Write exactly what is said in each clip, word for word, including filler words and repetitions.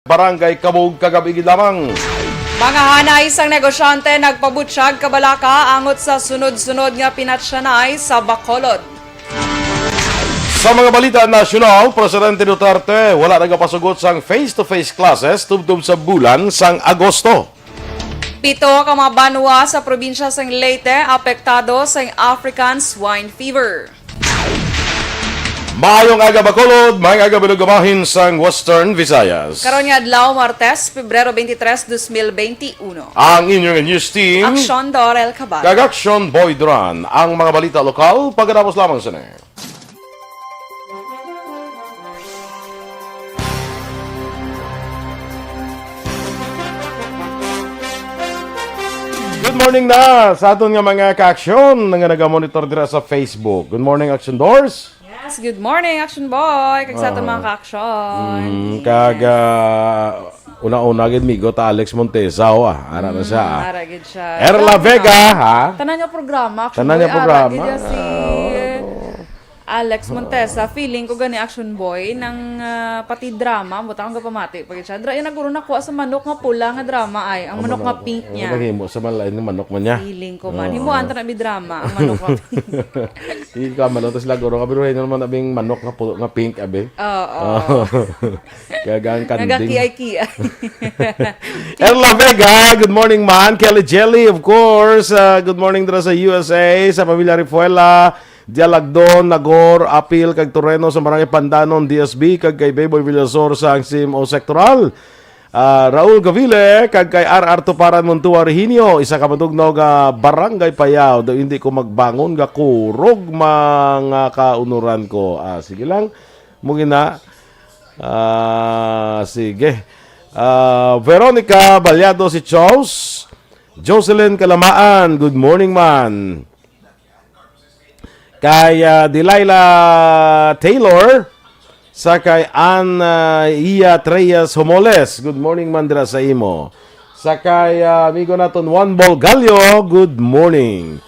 Barangay Cabug kagab-i gid lamang. Mga hanay sang negosyante nagpabutyag kabalaka angot sa sunod-sunod nga pinatyanay sa Bacolod. Sa mga balita nasyonal, Presidente Duterte wala nagapasugot sang face-to-face classes tubtob sa bulan sang Agosto. Pito ka mga banwa sa probinsya sang Leyte apektado sang African swine fever. Maayong aga, Bacolod, maayong aga, Bilog Amahin sang Western Visayas. Karon nga adlaw, Martes, Pebrero twenty-three, twenty twenty-one. Ang inyong news team, Action Dorel Cabal. Kag Action Boy Duran. Ang mga balita lokal, pagkatapos lamang sini. Good morning na sa aton nga mga ka-aksyon nga nagamonitor dira sa Facebook. Good morning, Action Dors. Yes, good morning, Action Boy. Kag sa aton Ah. mga ka-aksyon. Mm, Yes. kag, ah, una-una gid, migo ta Alex Montesa, oh, ah. Ara na siya, ah. Mm, ara gid siya. Erla Tanan Vega, nga, ha? tanan nga programa, Action Tanan Boy, nga ara programa. gid siya si Ah, oo. Alex Montesa. Feeling ko gani, Action Boy, nang, ah, pati drama, buta akong gapamati pa gid siya. Dra, yan naguro nakuha sa manok nga pula nga drama ay, ang Ang manok nga manok, pink ang niya. naghimo sa malain nga manok man niya. Feeling ko man. Oo. Himuan ta na bi drama, ang manok nga pink. Ikaw, manok, tas laguro nga, pero yun naman abing manok nga pulo, nga pink, abi. Oo. Oo. Kaya gang kanding. Nagakiay-kiay. Erla Vega, good morning, man. Kelly Jelly, of course. Uh, good morning dira sa U S A, sa pamilya Rifuela, Dialagdon, Nagor, Apil, kag Toreno sa Barangay Pandanon, D S B, kag kay Beboy Villasor sa Angsim o Sektoral. Ah, Raul Gavile, kag kay R R Tuparan Montua Reginio, isa ka matugnaw nga Barangay Payaw, daw hindi ko magbangon nga kurog mga kaunuran ko. Ah, sige lang. Mo gina. Ah, sige. Ah, Veronica Balyado si Charles. Jocelyn Kalamaan, good morning, man. Kay, ah, Delilah Taylor, sa kay Ann, ah, Iya Treyes Homoles, good morning man dira sa imo. Sa kay, ah, amigo naton Juan Bolgallo, good morning.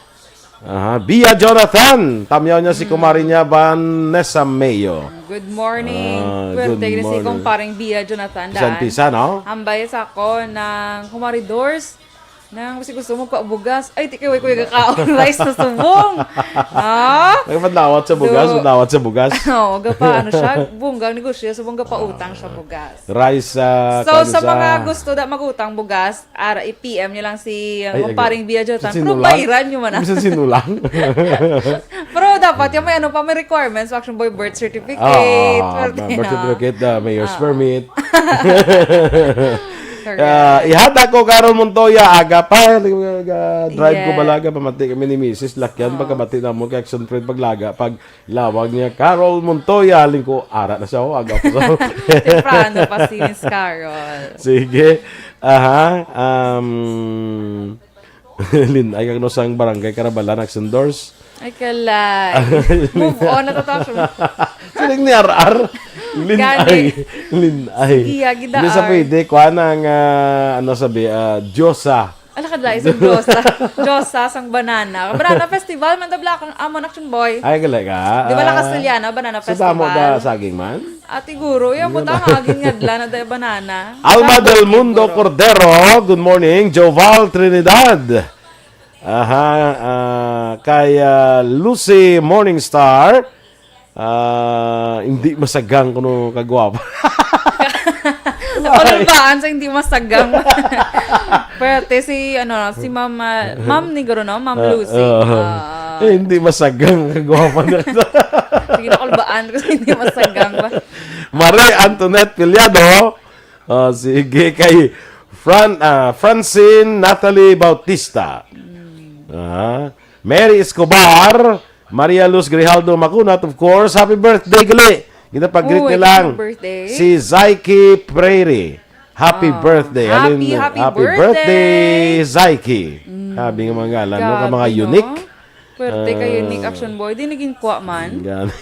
Aha, Bia Jonathan, tamyaw niya si Mm. kumari niya Vanessa Mayo. Good morning. Ah, Pwerte good gid si morning. Kumparing Bia Jonathan daan. Pisan-pisan, no? Ambay sa ako ng Kumari Dors. Nang, basi gusto mo pa bugas. Ay, di kay way ko yung kakaon rice sa subong. Ha? Nagpadlawat sa bugas, Do- padlawat sa bugas. Oo, gapa, ano siya, bunggang negosyo, subong gapa utang siya bugas. Rice, ah, So, kwan sa siya. mga gusto da magutang bugas, ara, i-P M niyo lang si, uh, Ay, Kumparing Bia Jonathan. Pero sinulang? Bayaran niyo man, ah. Bisan sinulang. Pero dapat yung may ano pa, may requirements, Action Boy, birth certificate, Ah, ah, ah, birth birth certificate, ah, mayor's Ah. permit. Correct. Ah, ihata ko, Carol Montoya, aga pa, ah, drive ko Yes. balaga, pamati kami ni Misis Lakyan, Oh. pagkabati na mo kay Action Friend, paglaga, pag lawag niya, Carol Montoya, lingko, ara na siya, oh, aga pa sa Temprano pa si Miss Carol. Sige. Aha. Um, Linay kag no sang barangay Karabalan, Action Dors. Ay, kalay. Move on na to, to, Action. Siling ni R R. Linay. Gani. Linay. Sige, gidaan. Hindi sa pwede, kuha ng, ah, ano sabi, ah, Diyosa. Ala, kadlay sa Diyosa. Diyosa sang banana. Banana Festival, man tabla kang amon, Action Boy. Ay, galing ka. Di ba la Ah, Castellana, Banana sa damo Festival? da saging man? Ati guro, yung Yun buta na. nga, agin nga dala na tayo banana. Alma Tama, Del Mundo siguro. Cordero, good morning. Joval Trinidad. Aha, ah, kay, ah, Lucy Morningstar. Ah, hindi masagang kuno kagwapa. Ano ba ang sa hindi masagang? Pwerte si, ano, si Ma'am, ah, Ma'am ni guro, no? Ma'am Ah, Lucy. ah. Ah. Eh, hindi masagang kagwapa na. Sige, nakulbaan ko sa hindi masagang ba? Marie Antoinette Piliado. Ah, sige, kay Fran-, ah, Francine Natalie Bautista. Ah, Mary Escobar, Maria Luz Grijaldo Macunat, of course. Happy birthday, gali. Ginapag-greet Uy, nilang happy birthday. si Zaiki Prairie. Happy Ah, birthday. happy, Alin, happy happy birthday. birthday, Zaiki. Mm. Sabi nga mga ngalan, no? Ka mga Grabe, no? unique. Pwerte kayo, Ah. Nick Action Boy. Di naging kwa man. Gani.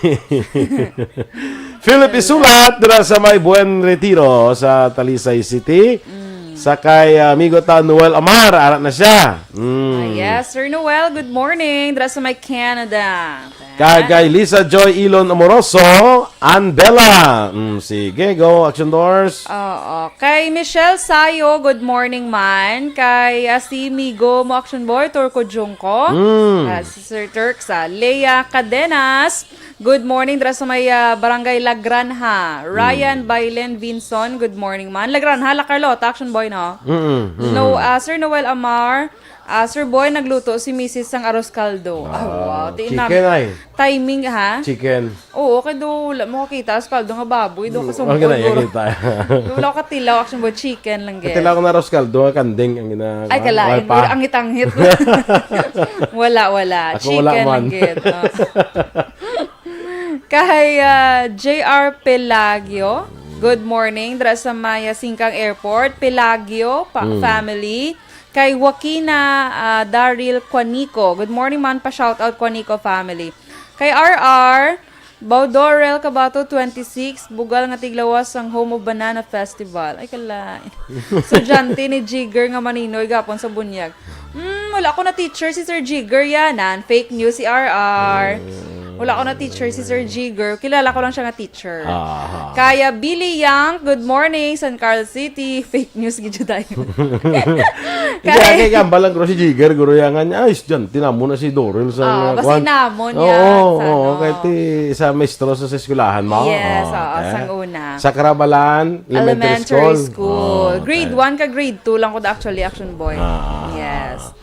Philip Isulat, dira sa may Buen Retiro, sa Talisay City. Mm. Sa kay, ah, amigo ta, Noel Amar, ara na siya. Mm. Ah, yes, Sir Noel, good morning. Dira sa may Canada. Kag kay Lisa Joy Ilon Amoroso, Andela. Mm, sige, go, Action Doors. Oo. Kay Michelle Sayo, good morning man. Kay, ah, si Migo mo, Action Boy, Turco Junco. Mm. Ah, si Sir Turk sa Lea Cadenas. Good morning, dira sa may, ah, Barangay Lagranha. Ryan Mm. Bailen Vinson, good morning man. Lagranha, La Carlota, Action Boy, no? Mm-mm, mm-mm. No, ah, Sir Noel Amar, ah, Sir Boy, nagluto si Misis sang arroz caldo. Ah, Ah, wow. Di nam-, chicken ay. Timing, ha? Chicken. Oo, kay do, wala mo kakita, arroz caldo nga baboy, do Mm, kasungkod, ang ganayan bro. Kita. Do, wala ko katilaw, Action Boy, chicken lang, guys. Katilaw ko na arroz caldo, nga kanding, ang gina-, Ay, kalain. Wala pa. Wala, angit-angit. Wala, wala. Ako wala Chicken man. lang, gid. Oh. Kay, ah, J R Pelagio, good morning. Dira sa may, ah, Singkang Airport, Pelagio pa-, Mm. family. Kay Joaquina, ah, Daryl Quanico, good morning man, pa-shoutout Quanico family. Kay R R, Baudorel Kabato, twenty-six, bugal nga tiglawas sang Home of Banana Festival. Ay, kalain. Estudyante ni Jigger nga maninoy gapon sa bunyag. Hmm, wala ko na teacher si Sir Jigger yan, ah. Fake news si R R. Mm. Wala ko na teacher si Sir Jigger. Kilala ko lang siya nga teacher. Aha. Kaya Billy Yang, good morning, San Carlos City. Fake news gid tayo. Hindi, Kaya kay gamba lang, guro, si Jigger, guro, yan nga niya, "Ay, estudyante namon na si Dorel sa Ah, mga basi kwan." namon Oo, niya, sa oo, ano. kay ti, sa maestro sa, sa eskwelahan mo. Yes, Oo, oo, okay. sang una. Sa Carabalan Elementary Elementary School. School. Oh, Grade okay. one ka grade two lang ko da actually, Action Boy. Ah. Yes.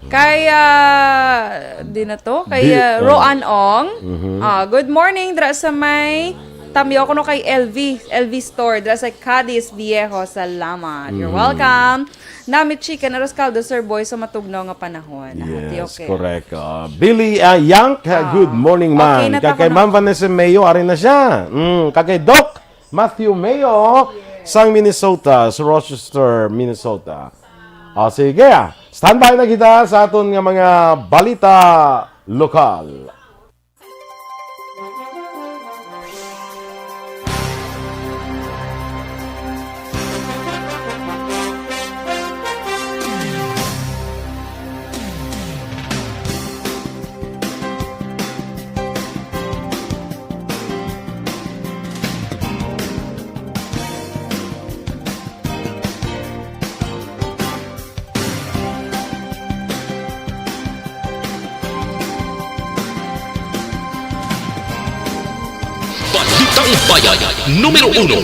Kay, ah, di na to. Kay, Di, ah, oh. Roan Ong. Mhm. Ah, good morning, dra sa may Tamyo ko no kay L V, L V Store, dra sa Cadiz Viejo. Salamat. You're Mm. welcome. Nami chicken, arroz caldo, Sir Boy, sa matugnaw nga panahon. Ah, di Yes, okay. correct. Ah, Billy, ah, Yang, ah, Ah. good morning, Okay man. na ta Kag kay ko na. Ma'am Vanessa Mayo, ari na siya. Mm, kag kay Doc Matthew Mayo, Yes. sang Minnesota, sa Rochester, Minnesota. Ah, sige, ah. Standby na kita sa aton nga mga balita lokal. Balitang Bayan, numero uno.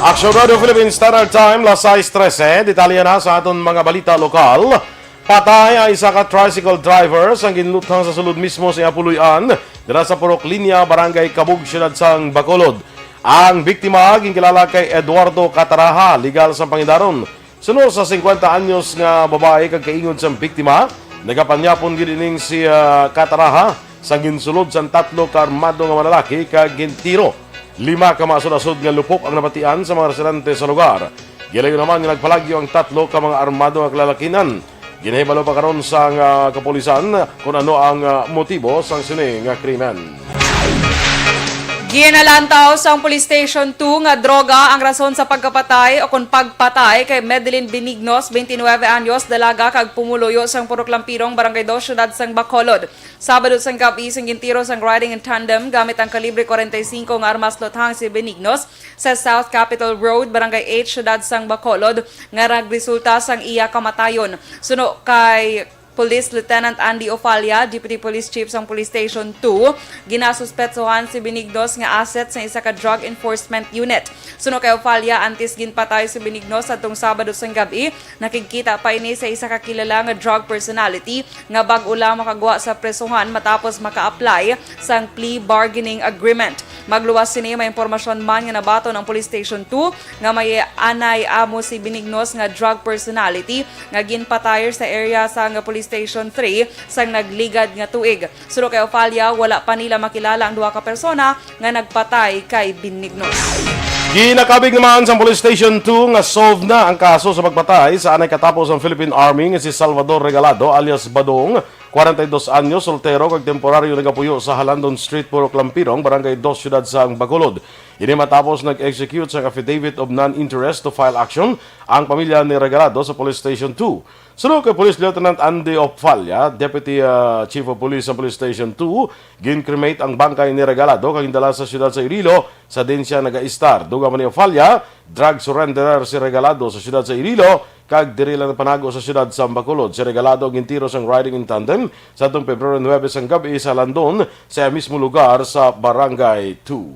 Action Radio Philippines Standard Time, las sais trese. Detalye na sa aton mga balita lokal. Patay ang isa ka tricycle driver sang ginluthang sa sulod mismo sa iya puloy-an dira sa Purok Linya, Barangay Cabug, Siyudad sang Bacolod. Ang biktima ginkilala kay Eduardo Cataraha, legal sang pangidaron. Suno sa singkwenta anyos nga babayi kag kaingod sang biktima, nagapanyapon gid ining si, ah, Cataraha sang ginsulod sang tatlo ka armado nga mga lalaki kag gintiro. Lima ka maasod-asod nga lupok ang nabatian sa mga residente sa lugar. Gilayo naman nga nagpalagyo ang tatlo ka mga armado nga kalalakinan. Ginahibalo pa karon sang, ah, kapulisan kon ano ang, ah, motibo sang sini nga krimen. Ginalantaw sang Police Station two nga droga ang rason sa pagkapatay o kon pagpatay kay Medeline Benignos, twenty-nine anyos, dalaga kag pumuluyo sang Purok Lampirong, Barangay Dos, Siyudad sang Bacolod. Sabado sang gab-i, sang gintiro sang riding in tandem gamit ang kalibre forty-five nga armas luthang si Benignos sa South Capitol Road, Barangay eight, Siyudad sang Bacolod, nga nagresulta sang iya kamatayon. Suno kay Police Lieutenant Andy Ofalla, Deputy Police Chief sang Police Station two, ginasuspetsohan si Benignos nga asset sang isa ka drug enforcement unit. Suno kay Ofalla, antes ginpatay si Benignos sadtong Sabado sang gab-i, nakigkita pa ini sa isa ka kilala nga drug personality nga bag-o lang makagwa sa prisohan matapos maka-apply sang plea bargaining agreement. Magluwas sini, may impormasyon man nga nabaton ang Police Station two nga may anay amo si Benignos nga drug personality nga ginpatay sa area sang Police Station three sang nagligad nga tuig. Suno kay Ofalla, wala pa nila makilala ang duha ka persona nga nagpatay kay Benignos. Ginakabig naman sang Police Station two nga solve na ang kaso sa pagpatay sa anay katapo sang Philippine Army nga si Salvador Regalado alias Badong kwarenta y dos anyos, soltero kag temporaryo nagapuyo sa Halandon Street, Purok Lampirong, Barangay Dos, Siyudad sang Bacolod. Ini matapos nag-execute sang affidavit of non-interest to file action ang pamilya ni Regalado sa Police Station two. Suno kay Police Lieutenant Andy Opfalia, Deputy, ah, Chief of Police sa Police Station two, gin-cremate ang bangkay ni Regalado kag gindala sa siyudad sa Iloilo, sa diin sia nagaistar. Dugang pa ni Opfalia, drug surrenderer si Regalado sa siyudad sa Iloilo, kag diri lang napanago sa siyudad sa Bacolod. Si Regalado ang gintiro sang riding in tandem sa atong Pebrero nuebe sang gab-i sa Halandon, sa mismo lugar sa Barangay two.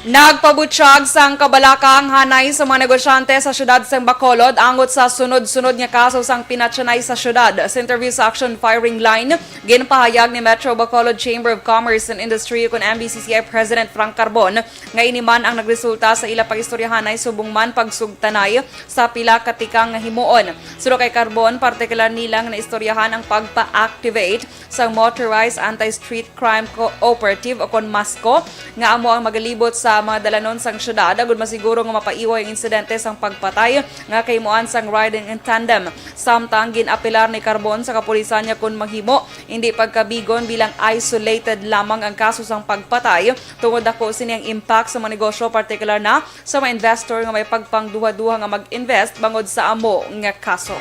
Nagpabutyag sang kabalaka ang hanay sa mga negosyante sa siyudad sang Bacolod angot sa sunod-sunod nga kaso sang pinatyanay sa siyudad. Sa interview sa Action Firing Line, ginpahayag ni Metro Bacolod Chamber of Commerce and Industry, kon M B C C I, President Frank Carbon, nga ini man ang nagresulta sa ila pag-istoryahanay subong man pagsugtanay sa pila ka tikang nga himuon. Suno kay Carbon, partikular nila nga naistoryahan ang pagpa-activate sang Motorized Anti-Street Crime Cooperative o kon MASCO, nga amo ang magalibot sa mga dalanon sang syudad agud masiguro nga mapaiway ang insidente sang pagpatay nga kahimuan sang riding in tandem. Samtang gin-apelar ni Carbon sa kapulisan nga kon mahimo, indi pagkabigon bilang isolated lamang ang kaso sang pagpatay tungod dako sini ang impact sa mga negosyo, partikular na sa mga investor nga may pagpangduha-duha nga mag-invest bangod sa amo nga kaso.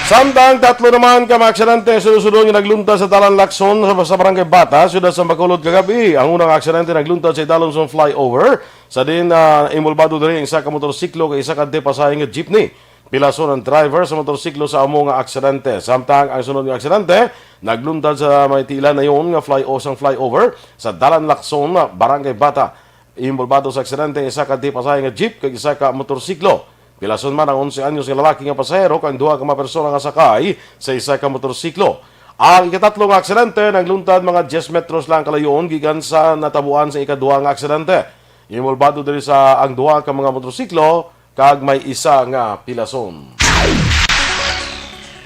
Samtang tatlo naman ka mga aksidente sunod-sunod nga nagluntad sa Dalan Lacson sa, sa Barangay Bata, siyudad sa Bacolod kagabi. Ang unang aksidente nagluntad sa idalom sang flyover, sa diin, ah, inbolbado diri ang isa ka motorsiklo kag isa ka de pasahe nga jeepney. Pilason ang driver sa motorsiklo sa amo nga aksidente. Samtang ang sunod nga aksidente nagluntad sa may tiilan na yon nga fly o sang flyover sa Dalan Lacson, Barangay Bata. Inbolbado sa aksidente ang isa ka de pasahe nga jeep kag isa ka motorsiklo. Pilason man ang onse anyos nga lalaki nga pasahero kag ang duha ka mga persona nga sakay sa isa ka motorsiklo. Ang ikatatlo nga aksidente nagluntad mga diyes metros lang kalayoon gikan sa natabuan sa ikaduha nga aksidente. Inbolbado diri sa ang duha ka mga motorsiklo kag may isa nga pilason.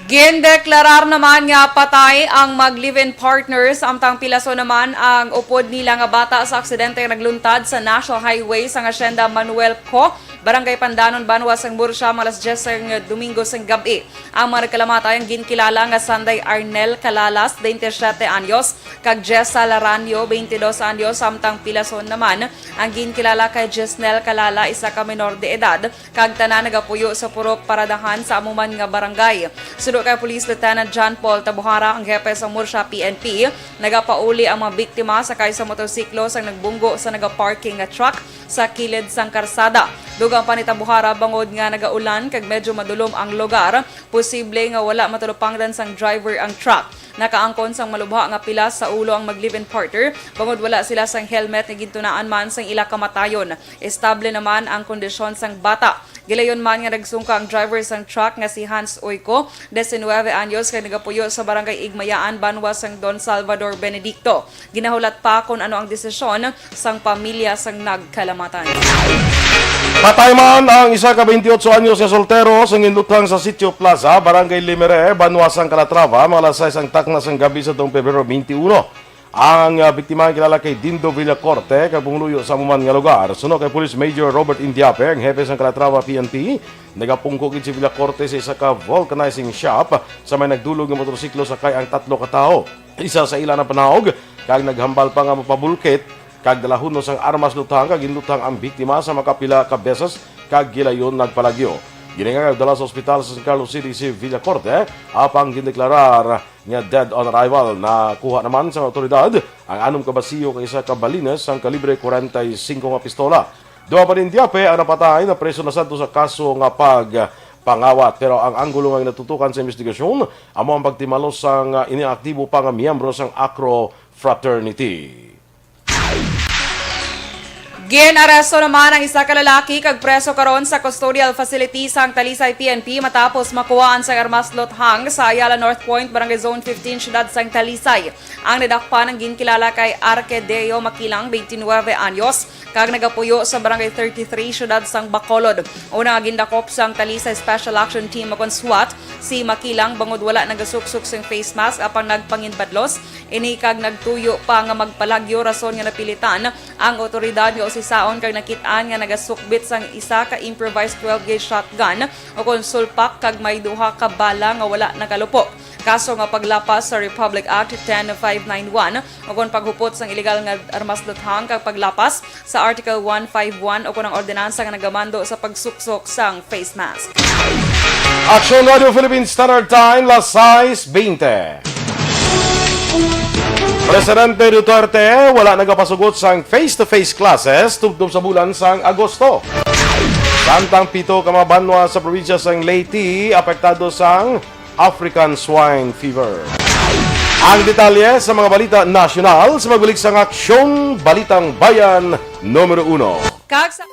Gindeklarar naman nga patay ang mag-live-in partner, samtang pilason naman ang upod nila nga bata sa aksidente nga nagluntad sa National Highway sang Hacienda Manuel Co, Barangay Pandanon, banwa sang Murcia, mga alas diyes sang Domingo sang gab-i. Ang mga nagkalamatay ang ginkilala nga Sanday Arnel Calalas, twenty-seven anyos, kag Jessa Laranio, twenty-dos anyos, samtang pilason naman ang ginkilala kay Jesnel Calala, isa ka menor de edad, kag tanan nagapuyo sa purok Paradahan sa amo man nga barangay. Suno kay Police Lieutenant John Paul Tabuhara, ang hepe sa Murcia P N P, nagapauli ang mga biktima sakay sa motorsiklo sang nagbunggo sa nagaparking nga truck sa kilid sang karsada. Dugang pa ni Tabuhara, bangod nga nagaulan kag medyo madulom ang lugar, posible nga wala matalupangdan sang driver ang truck. Nakaangkon sang malubha nga pilas sa ulo ang mag-live-in partner, bangod wala sila sang helmet nga gintunaan man sang ila kamatayon. Estable naman ang kondisyon sang bata. Gilayon man nga nagsungka ang driver sang truck nga si Hans Oyco, diecinueve anyos, kag nagapuyo sa Barangay Igmayaan, banwa sang Don Salvador Benedicto. Ginahulat pa kon ano ang desisyon sang pamilya sang nagkalamatay. Patay man ang isa ka twenty-eight anyos nga soltero sa ginluthang sa Sitio Plaza, Barangay Limere, banwa sang Calatrava, mga alas sais ang takna sang gab-i sa tuong Pebrero twenty-one. Ang, ah, biktima ang kilala kay Dindo Villacorte, kag pumuluyo sa amo man nga lugar. Suno kay Police Major Robert Indiape, ang hepe sang Calatrava P N P, nagapungko gid si Villacorte sa isa ka vulcanizing shop sa may nagdulog nga motorsiklo sakay ang tatlo ka tawo. Isa sa ila napanaog kag naghambal pa nga mapabulkit kag dalahunon sang armas luthang kag ginluthang ang biktima sa makapila ka beses kag gilayon nagpalagyo. Ginhangyo dala sa ospital sa San Carlos City si Villacorte, apang gindeklarar nga dead on arrival. Nakuha naman sa awtoridad ang anom ka basiyo kag isa ka balines sang kalibre kwarenta y singko nga pistola. Duha pa ni Indiape ang napatay, napreso na sadto sa kaso nga pagpangawat, pero ang anggulo nga ginatutokan sa investigasyon amo ang pagtimalos sang, ah, iniaktibo pa nga miyembro sang Acro Fraternity. Gin-aresto naman ang isa ka lalaki kag preso karon sa custodial facility sang Talisay P N P matapos makuhaan sang armas luthang sa Ayala North Point, Barangay Zone fifteen, siyudad sang Talisay. Ang nadakpan ang ginkilala kay Arkedeo Makilang, twenty-nine anyos, kag nagapuyo sa Barangay thirty-three, siyudad sang Bacolod. Una nga gindakop sang Talisay Special Action Team o kon SWAT si Makilang bangod wala nagasuksok sing face mask apang nagpanginbadlos ini kag nagtuyo pa nga magpalagyo, rason nga napilitan ang awtoridad nga usisaon kag nakit-an nga nagasukbit sang isa ka improvised twelve gauge shotgun o kon sulpak kag may duha ka bala nga wala nakalupok. kaso nga paglapas sa Republic Act ten five nine one, ukon paghupot sang iligal nga armas luthang kag paglapas sa Article one five one, ukon ang ordinansa nga nagamando sa pagsuksok sang face mask. Aksyon Radio Philippine Standard Time, las sais bente. Presidente Duterte wala nagapasugot sang face-to-face classes tubtob sa bulan sang Agosto. Samtang pito ka mga banwa sa probinsya sang Leyte apektado sang African Swine Fever. Ang detalye sa mga balita nasyonal sa pagbalik sang Aksyon Balitang Bayan numero uno. Kag sa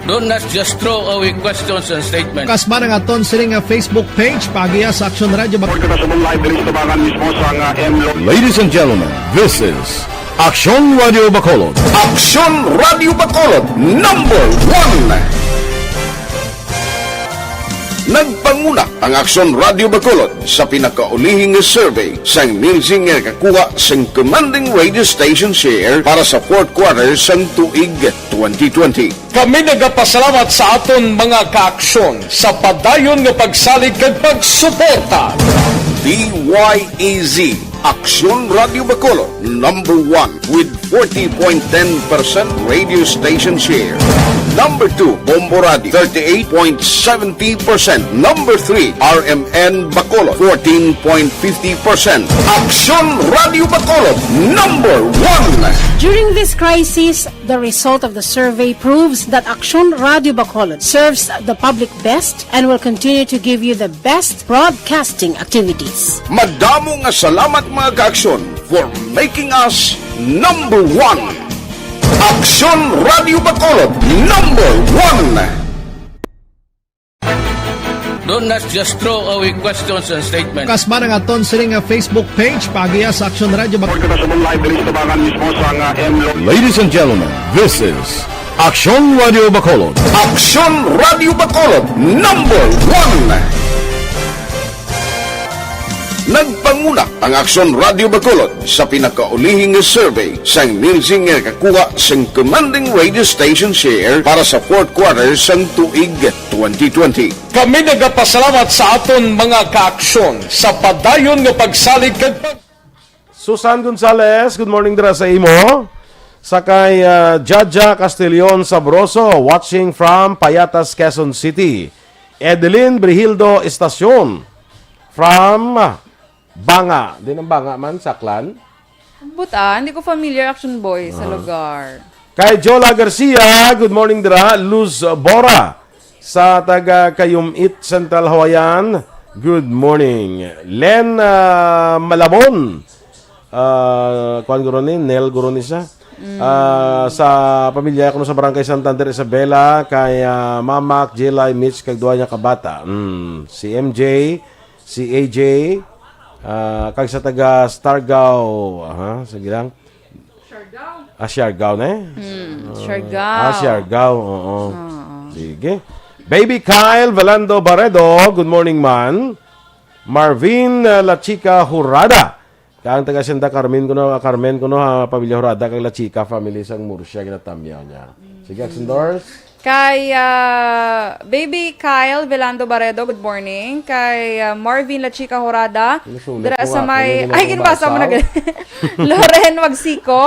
Don't not just throw away questions and statements. Kasman ang aton sini nga Facebook page, pagiya sa Aksyon Radio. Report na sa live diri sa tabangan mismo sa nga M Lo. Ladies and gentlemen, this is Aksyon Radio Bacolod. Aksyon Radio Bacolod, number one. Nagpanguna ang Aksyon Radio Bacolod sa pinakaulihi nga survey sang Nielsen nga nakakuha sang commanding radio station share para sa fourth quarter sang tuig twenty twenty. Kami nagapasalamat sa aton mga kaaksyon sa padayon nga pagsalig kag pagsuporta. D Y E Z, Aksyon Radio Bacolod, number one with forty point ten percent radio station share. Number two, Bombo Radio, thirty-eight point seventy percent. Number three, R M N Bacolod, fourteen point fifty percent. Aksyon Radio Bacolod, number one. During this crisis, the result of the survey proves that Aksyon Radio Bacolod serves the public best and will continue to give you the best broadcasting activities. Madamo nga salamat, mga kaaksyon, for making us number one. Aksyon Radio Bacolod, number one. Don't not just throw away questions and statements. Kasman ang aton sini nga Facebook page, pagiya sa Aksyon Radio Bacolod. Report na sa live diri sa tabangan mismo sa nga M Lo. Ladies and gentlemen, this is Aksyon Radio Bacolod. Aksyon Radio Bacolod, number one. Nagpanguna ang Aksyon Radio Bacolod sa pinakaulihi nga survey sang Nielsen nga nakakuha sang commanding radio station share para sa fourth quarter sang tuig twenty twenty. Kami nagapasalamat sa aton mga kaaksyon sa padayon nga pagsalig kag pag- Susan Gonzales, good morning dira sa imo. Sa kay ah, Jaja Castellon Sabroso, watching from Payatas, Quezon City. Edeline Brihildo Estacion from ah, Banga. Di nang Banga man, Saklan. Buta, hindi ko familiar, Action Boy, sa lugar. Kay Jola Garcia, good morning dira. Luz Bora sa taga Kayumit, Central Hawaiian, good morning. Len ah, Malabon, ah, kuan guro ni, Nel guro ni siya. Ah, sa pamilya ko sa Barangay Santander, Isabela, kay ah, Mamak, Jelay, Mitch, kag duha niya ka bata. Mm, si M J, si A J, ah, kag sa taga Stargao, aha, sige lang. Ah, Siargao na eh. Hmm, Siargao. Ah, Siargao, oo. Sige. Baby Kyle Valando Barredo, good morning man. Marvin uh, La Chica Hurada. Kang taga Senda Carmen kuno, ah, Carmen kuno ha, pamilya Hurada kag La Chica family sang Murcia ginatamyaw niya. Sige, Action Doors. Kay ah, Baby Kyle Velando Barredo, good morning. Kay ah, Marvin La Chica Horada, Nasulat dira ko sa nga, may, kung ano ay, yung ginbasa mo na basaw. gani. Loren Magsiko,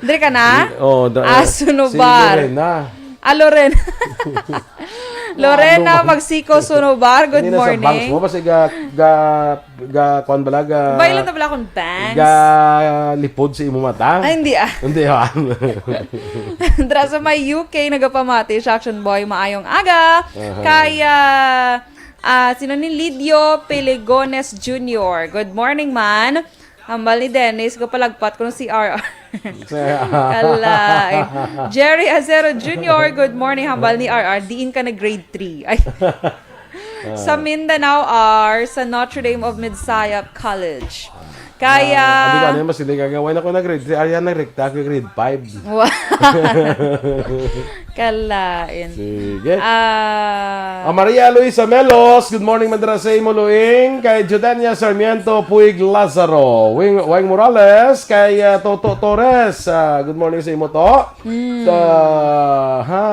diri ka na? Oh, da, Ah, si Sunubar. Lorena. Ah, Loren. Lorena Ano? Magsiko Sunubar, good Hindi na sa bangs morning. mo, basta ga, ga, ga, kuan bala, ga, Bailan na bala akong bangs. ga, lipod sa imo mata. Ay, hindi ah. Hindi ha. Dra sa may U K, nagapamati siya, Action Boy, maayong aga. Aha. Kaya, ah, sino ni Lidio Pelegones Junior? Good morning, man. Hambal ni Dennis, gapalagpat ko ng C R R. Kalain. Jerry Acero Junior, good morning. Hambal ni R R, diin ka na grade three. Ay. Sa Mindanao are sa Notre Dame of Messiah College. Kaya Ah, abi ko, ano, mas hindi ka gawin ako nag-grade three, ari na rekta ako grade five. Wa-, kalain. Sige. Ah, Ah, Maria Luisa Melos, good morning, madra sa imo, Luing. Kay Judenia Sarmiento Puig Lazaro. Wing, Wing Morales, kay, ah, Toto Torres. Ah, good morning sa imo, to. Hmm. Ah, ha,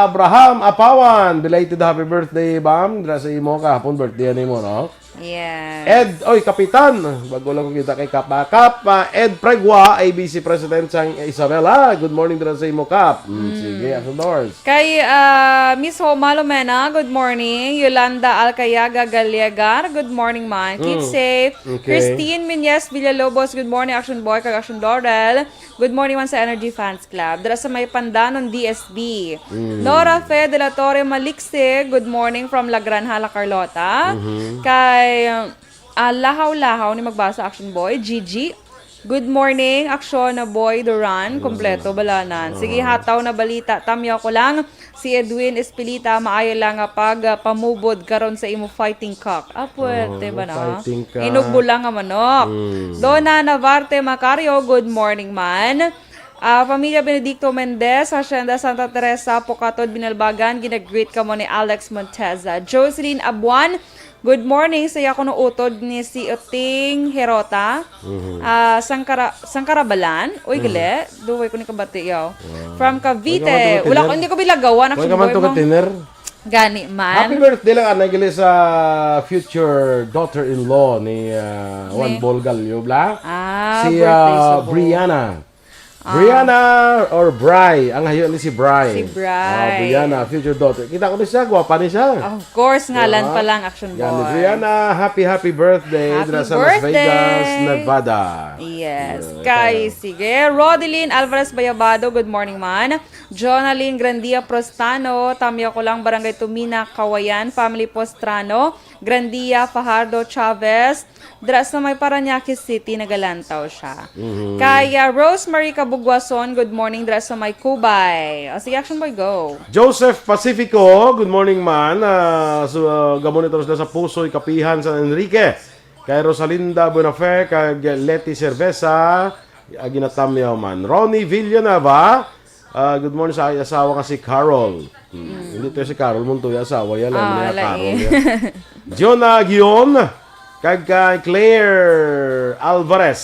Abraham Apawan, belated happy birthday, Bam. Dra sa imo, kahapon birthday nimo, no? Yes. Ed, oy, Kapitan. Bago lang ko kita kay Kap. Ah, Kap, ah, Ed Pregua, A B C President sang Isabela. Good morning dira sa imo, Kap. Mm, sige, Asunors. Kay, ah, Miss Homa Lomena, good morning. Yolanda Alcayaga Galegar, good morning man. Keep Mm. safe. Okay. Christine Minyes Villalobos, good morning, Action Boy, kag Action Laurel. Good morning man sa Energy Fans Club. Dira sa may Pandanon, D S B. Mm. Nora Fe de la Torre Malikse, good morning from La Granja, La Carlota. Mhm. Kay, ah, Lahaw-Lahaw ni magbasa, Action Boy, Gigi. Good morning, Action Boy Duran. Mm. Kompleto, balanan. Sige, Oo. Hataw na balita. Tamyaw ko lang. Si Edwin Espilita, maayo lang nga pag, ah, pamubod karon sa imo fighting cock. Ah, puwerte Oh, ba na? Fighting cock. Inugbo lang nga manok. Mm. Donna Navarte Macario, good morning man. Ah, Pamilya Benedicto Mendez, Hacienda Santa Teresa, Pocatod, Binalbagan, ginag-greet kamo ni Alex Monteza. Jocelyn Abuan, good morning. Saya ko no utod ni si Uting Herota. Mhm. Ah, Sangkara-, Sangkarabalan. Uy, Mhm. gali. Duway ko ni kabati, yaw. Wow. From Cavite. Wala ka man to ka Wala ko, tiner? hindi ko bilagawan, Wala Action ka man Boy to ka mo. tiner? Gani man. Happy birthday lang, anay, gali sa future daughter-in-law ni, ah, Juan Ni? Bol Gallo, bla? Ah, Si, birthday ah, sa Bo. Brianna. Ah. Brianna or Bri? Ang hayo ni si Bri. Si Bri. Ah, Brianna, future daughter. Kita ko ni siya, gwapa ni siya. Of course, ngalan Diba? pa lang, Action Yan, Boy. Brianna, happy, happy birthday Happy dira sa Las birthday! Vegas, Nevada. Yes. Yeah, Kay, tayo. sige. Rodeline Alvarez Bayabado, good morning man. Jonalyn Grandia Prostano, Tamyaw ko lang, Barangay Tumina, Kawayan, Family Postrano, Grandia Fajardo Chavez, dira sa may Parañaque City, nagalantaw siya. Mhm. Kay, ah, Rosemary Cabugwason, good morning, dira sa may Cubay. O, sige, Action Boy, go. Joseph Pacifico, good morning, man. Ah, so, ah, gamo ni Torres na sa Pusoy, Kapihan, San Enrique. Kay Rosalinda Buenafe, kag Leti Cerveza, ah, ginatamyaw man. Ronnie Villanueva, ah, good morning sa asawa nga si Carol. Hmm. Mm. Hindi to si Carol Montoya, asawa yan, Ah, alam niya, lain. Carol yan. Jonah Gion, kag kay Claire Alvarez,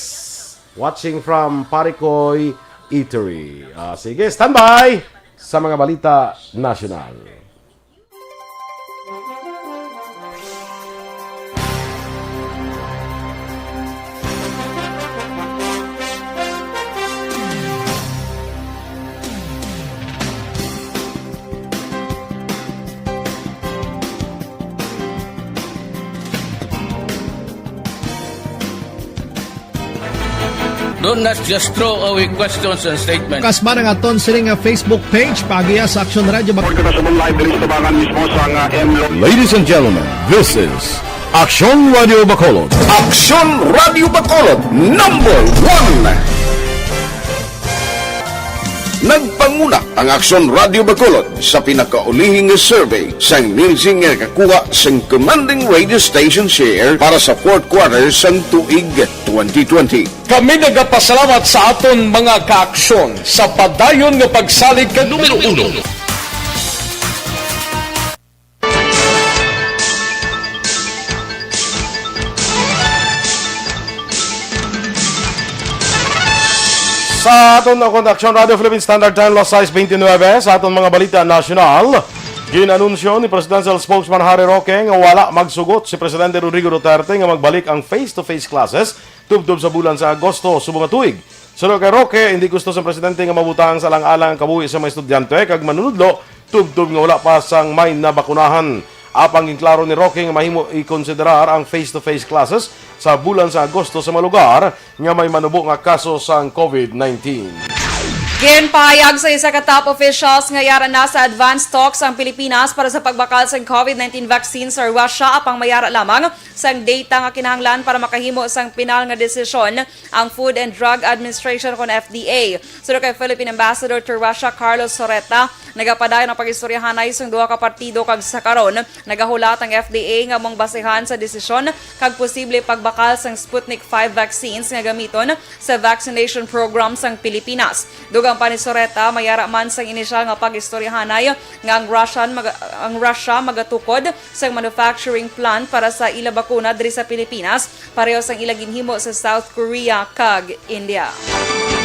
watching from Paricoy Eatery. Ah, sige, standby sa mga balita nasyonal. Don't, let's just throw away questions and statements. Kasma ang aton sini nga Facebook page, paagiha sa Aksyon Radio Bac- Report ko na sa live diri sa Tabangan mismo sa nga M Lo- Ladies and gentlemen, this is Aksyon Radio Bacolod. Aksyon Radio Bacolod, number one. Nagpanguna ang Aksyon Radio Bacolod sa pinakaulihi nga survey sang Nielsen nga nakakuha sang commanding radio station share para sa fourth quarter sang tuig twenty twenty. Kami nagapasalamat sa aton mga kaaksyon sa padayon nga pagsalig kag numero uno. Sa aton na Aksyon Radio Philippine Standard Time, las sais twenty-nine, sa aton mga balita nasyonal, gin-anunsyo ni Presidential Spokesman Harry Roque nga wala magsugot si Presidente Rodrigo Duterte nga magbalik ang face-to-face classes tubtob sa bulan sa Agosto subong nga tuig. Suno kay Roque, hindi gusto sa presidente nga mabutang sa alang-alang ang kabuhi sa mga estudyante kag manunudlo tubtob nga wala pa sang may nabakunahan. Apang ginklaro ni Roque nga mahimo ikonsiderar ang face-to-face classes sa bulan sa Agosto sa mga lugar nga may manubo nga kaso sang COVID nineteen. Ginpahayag sa isa ka top officials nga yara na sa advanced talks ang Pilipinas para sa pagbakal sang COVID nineteen vaccine sa Russia, apang mayara lamang sang data nga kinahanglan para makahimo sang pinal nga desisyon ang Food and Drug Administration, kon F D A. Suno kay Philippine Ambassador to Russia, Carlos Soreta, nagapadayon ang pag-istoryahanay sang duha ka partido, kag sa karon nagahulat ang F D A nga amo ang basihan sa desisyon kag posible pagbakal sang Sputnik five vaccines nga gamiton sa vaccination program sang Pilipinas. Dugang pa ni Soreta, mayara man sang inisyal nga pag-istoryahanay nga ang Russian mag-, ang Russia magatukod sang manufacturing plant para sa ila bakuna diri sa Pilipinas, pareho sang ila ginhimo sa South Korea kag India.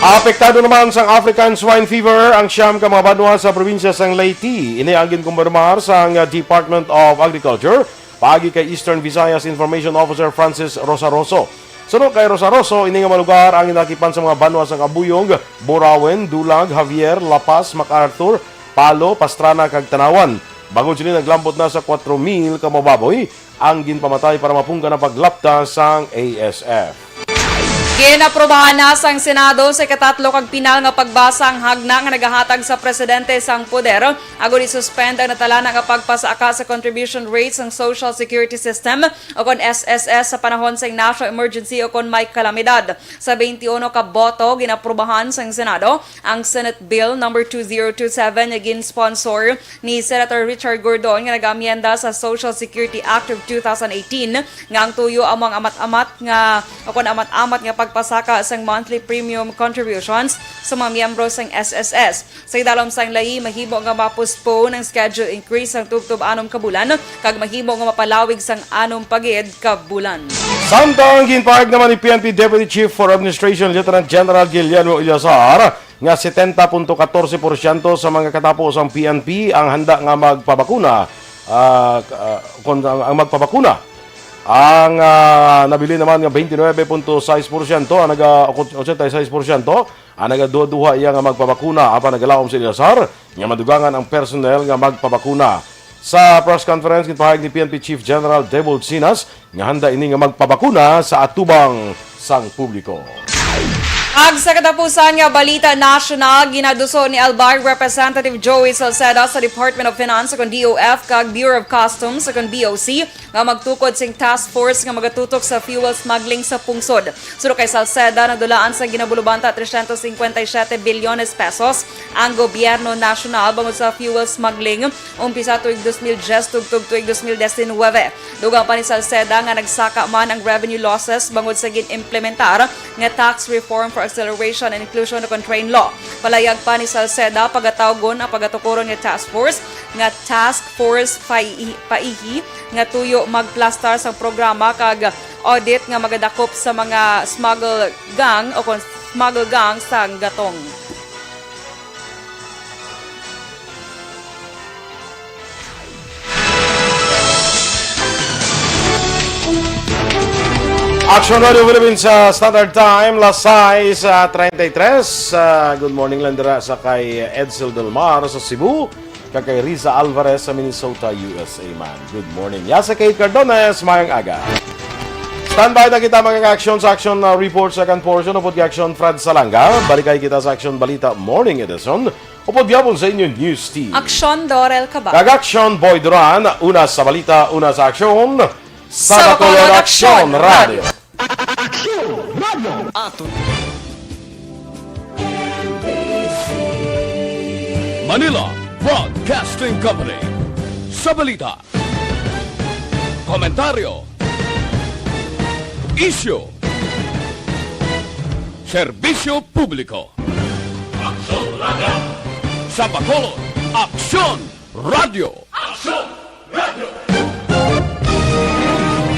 Apektado naman sang African Swine Fever ang siyam ka mga banwa sa probinsya sang Leyte. Ini ang ginkumpirmar sang Department of Agriculture paagi kay Eastern Visayas Information Officer Francis Rosaroso. Suno kay Rosaroso, ini nga mga lugar ang ginakipan sa mga banwa sang Abuyog, Burauen, Dulag, Javier, La Paz, MacArthur, Palo, Pastrana, kag Tanauan. Bangod sini, naglambot na sa kuwatro mil ka mga baboy ang ginpamatay para mapunggan ang paglapta sang A S F. Ginaprobahan na sang Senado sa ikatatlo kag pinal nga pagbasa ang hagna nga nagahatag sa presidente sang poder agud i-suspend ang natalana nga pagpasaka sa contribution rate sang Social Security System o kon S S S sa panahon sang national emergency o kon may kalamidad. Sa twenty-one ka boto, ginaprobahan sang Senado ang Senate Bill number two zero two seven nga gin-sponsor ni Senator Richard Gordon nga nag-amyenda sa Social Security Act of two thousand eighteen nga ang tuyo amo ang amat-amat nga, o kon amat-amat nga pagpasaka sang monthly premium contributions sa mga miyembro sang S S S. Sa idalom sang layi, mahimo nga ma-postpone ang schedule increase sang tubtob anom ka bulan kag mahimo nga mapalawig sang anom pa gid ka bulan. Samtang ginpahayag naman ni P N P Deputy Chief for Administration Lieutenant General Guillermo Eleazar nga setenta punto katorse porsyento sa mga katapo sang P N P ang handa nga magpabakuna, ah, k-, ah, kon ang, ang magpabakuna. Ang, ah, nabilin naman nga twenty-nine point six porsyento ang naga-, ochenta y seis porsyento ang nagaduha-duha iya nga magpabakuna, apan nagalaom si Eleazar nga madugangan ang personnel nga magpabakuna. Sa press conference, ginpahayag ni P N P Chief General Debold Sinas nga handa ini nga magpabakuna sa atubang sang publiko. Ag sa katapusan nga balita nasyonal, ginaduso ni Albay Representative Joey Salceda sa Department of Finance, kon D O F, kag Bureau of Customs, kon B O C, nga magtukod sing task force nga magatutok sa fuel smuggling sa pungsod. Suno kay Salceda, nadulaan sa ginabulubanta trescientos cincuenta y siete bilyones pesos ang gobyerno nasyonal bangod sa fuel smuggling umpisa tuig dos mil diyes tubtob tuig dos mil diecinuebe. Dugang pa ni Salceda nga nagsaka man ang revenue losses bangod sa gin-implementar nga Tax Reform for Acceleration and Inclusion o kon TRAIN Law. Palayag pa ni Salceda, pagatawgon ang pagatukuron nga task force nga Task Force Paihi, Paihi nga tuyo magplastar sang programa kag audit nga magadakop sa mga smuggle gang o kon smuggle gang sang gatong. Action Radio Philippines sa Standard Time, las sais, ah, treinta y tres. Ah, good morning lang dira sa kay Edsel Del Mar sa Cebu, kag kay Riza Alvarez sa Minnesota, U S A man. Good morning. Ya sa Kate Cardones, mayong aga. Standby na kita, mga ka-action, sa action, ah, report, second portion, upod kay Action Fred Salanga. Balikay kita sa Action Balita Morning Edition. Upod gihapon sa inyo news team. Aksyon, Dorel Cabal. Kag Aksyon, Boy Duran. Una sa balita, una sa aksyon. Sa Sa Bacolod Bacolod Aksyon Aksyon Radio. Aksyon Radio. Ato. Manila Broadcasting Company. Sa balita, komentaryo, isyu, serbisyo publiko. Aksyon Radio. Sa Bacolod, Aksyon Radio. Aksyon Radio.